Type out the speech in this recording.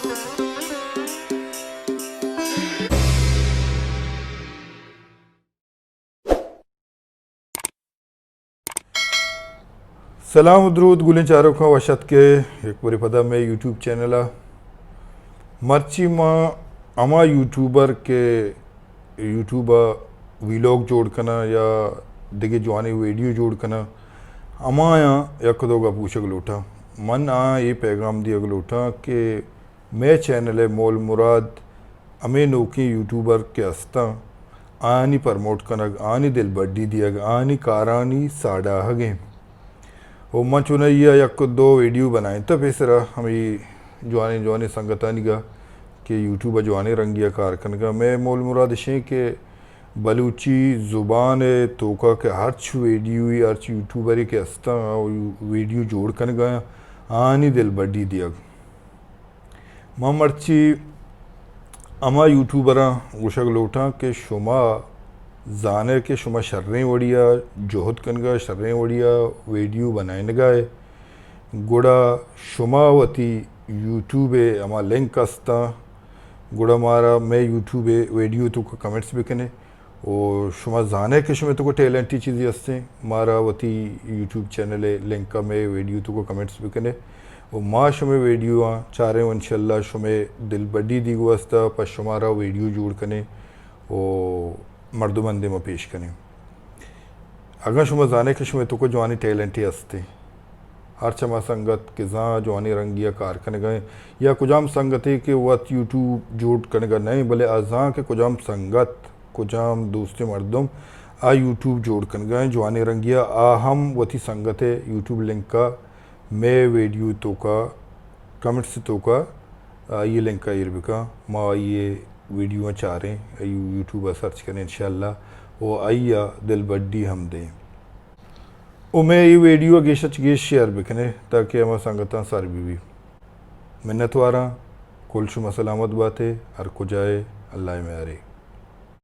سلام و درود گلیں چاروکاں، وش اتکے یک برے پدا مئے یوٹیوب چینل ءَ۔ مرچی ما ہما یوٹیوبر کہ یوٹیوب ءَ ویلوگ جوڑ کناں یا دگہ جوانیں ویڈیو جوڑ کناں، ہمایاں یک دو گپ گوشگ لوٹاں۔ من آیاں اے پیغام دیگ لوٹاں کہ مئے چینل ءِ مول مراد ہمے نوکیں یوٹیوبر کہ استاں، آیانی پرموٹ کنگ، آیانی دلبڈی دیگ، آیانی کارانی ساڑاہگ ایں۔ و من چونائی ءَ یک دو ویڈیو بنائینتہ پیسرا ہمے جوانیں جوانیں سنگتانیگا کہ یوٹیوب ءَ جوانیں رنگی ءَ کار کنگا۔ مئے مول مراد اشیں کہ بلوچی زبان ءِ توکا کہ ہرچ ویڈیوی، ہرچ یوٹیوبرے کہ استاں، ویڈیو جوڑ کنگا، آیانی دلبڈی دیگ۔ من مرچی ہما یوٹیوبراں گوشگ لوٹاں کہ شما زانئے کہ شما شریں وڑی ءَ جہد کنگا، شریں وڑی ءَ ویڈیو بنائینگا ئے، گڑا شما وتی یوٹیوب ءِ ہما لنک استاں، گڑا مارا مئے یوٹیوب ءِ ویڈیو توکا کمنٹس بکنے۔ و شما زانئے کہ شمئے توکا ٹیلنٹی چیزی ہستیں، مارا وتی یوٹیوب چینل ءِ لنک ءَ مئے ویڈیو توکا کمنٹس بکنے و ما شمئے ویڈیو آں چاریں و انشاءاللہ شمئے دلبڈی دیگ واسطہ پہ شمارا ویڈیو جوڑ کنیں و مردمانی دیما پیش کنیں۔ اگاں شما زانئے کہ شمئے توکا جوانیں ٹیلنٹے ہستیں، ہرچ ہما سنگت کہ زان جوانیں رنگی ءَ کار کنگا ایں یا کجام سنگتے کہ وت یوٹیوب جوڑ کنگا نہ ایں، بلے آ زان کہ کجام سنگت، کجام دوستیں مردم آ یوٹیوب جوڑ کنگا ایں جوانیں رنگی ءَ، آ ہم وتی سنگت ءِ یوٹیوب لنک ءَ مئے ویڈیو توکا کمنٹس توکا آئی ءِ لنک ءَ ایر بکن، ما آئی ءِ ویڈیو ءَ چاریں، آئی یوٹیوب ءَ سرچ کنیں انشاءاللہ و آئی ءَ دلبڈی ہم دیں۔ و مئے اے ویڈیو ءَ گیش ءَ چہ گیش شیئر بکنے تاکہ ہما سنگتاں سر بہ بی۔ منتواراں، کل شما سلامت باتے، ہر کجا ئے اللہ ءِ میارے۔